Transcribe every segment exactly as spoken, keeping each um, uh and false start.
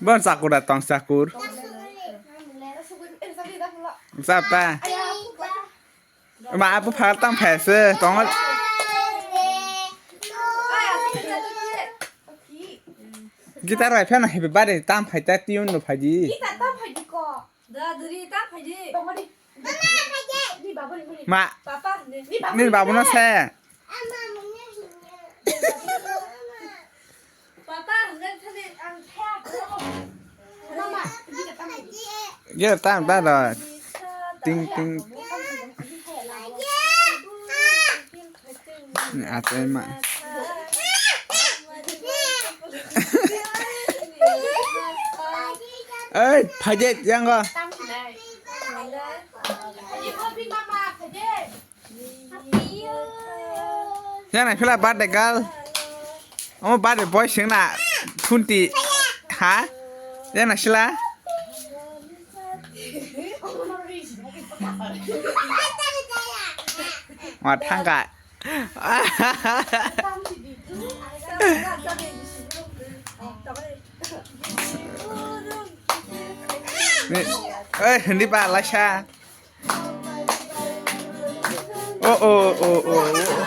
Bon sakur da tong sakur. Sapa? Ma apu phal tang phese tong. Gitar rai phana hebe bare tam phai ta tune no phaidi. Gitar tam phaidi ko. Da duri tam phaidi. Tongodi. Ni babu ni. Ma. Papa ni. Ni babu. Ni babu no se. Papa hwnwi thani ang thaya. Mama, gitar tam phaidi. Gitar tam ta do. Ting ting. Ni atai ma. Ei, phaide yango. Yang nai phila birthday girl. Omo birthday boy sing na. Twenty. Ha? Yang nai sila. Ma thangka. Ni, eh, hindi pa, Lasha. Oh, oh, oh, oh, oh.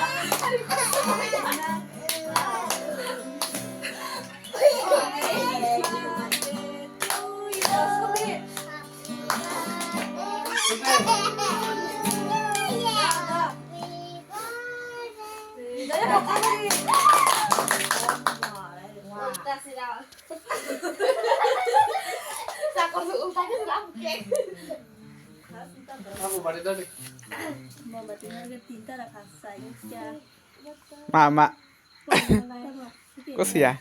Mama. Kusia.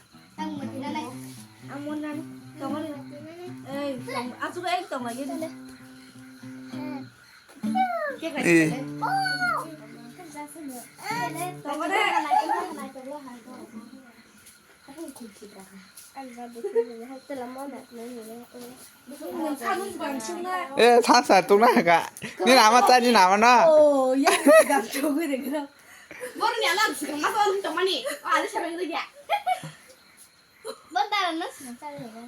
Eh. Eh, sasa tungna ka. Ni nama ta ni nama na. Oh, ya, gam chogwi de gra. Borni alam sikang ma ton tongmani. Oh, ali sabang lagi ya. Bon dara no sikang cari ya.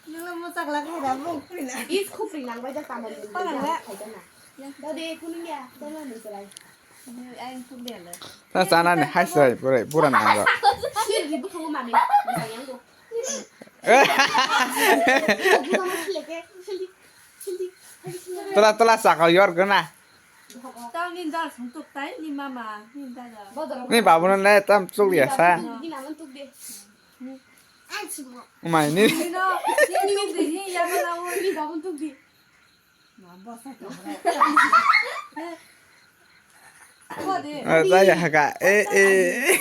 Nila mo sakla khai da bong kuina. Is khupri nang bai jak tamani. Parang la. Khai jana. Dade kuning ya. Dana ni selai. Ai pun dia le. Ta sana ni hai sai pura pura nang. Sir di bukung mami. Yang tu. Tola tola sakal yor gana. Tao ni dal song tuk tai ni mama ni dada. Ni babu na le tam chuk ya sa. Ni naman tuk de. Umai ni. Ni no, ni tuk de hi ya mana wo ni babu tuk de. Ma bosa to. Ko de. Ah, ta ya haka. Eh, eh.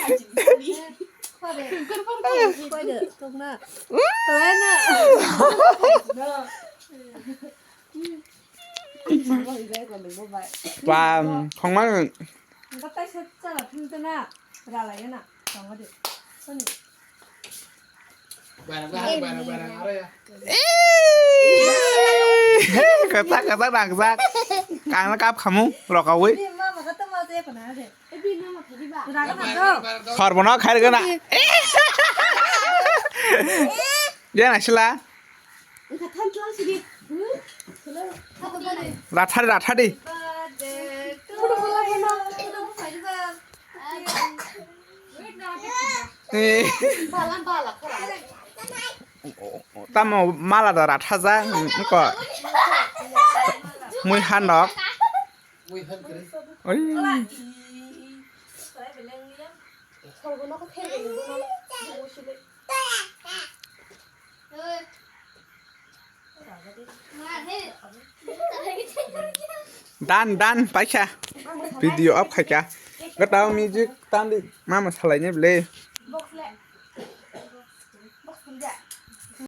Ko de. Ko de. Tok na. Tok na. Ba, khongmang. Kata kata nangsak. Kang kap khamu rokawi. Sorbono khair gana. Dia nasila. Rathari, rathari. Eh. Tamo mala da rathaja, ko. Mui hanok. Oi. Dan, dan, paisa. Video off khaika. Gata music tandi. Mama salai ni ble.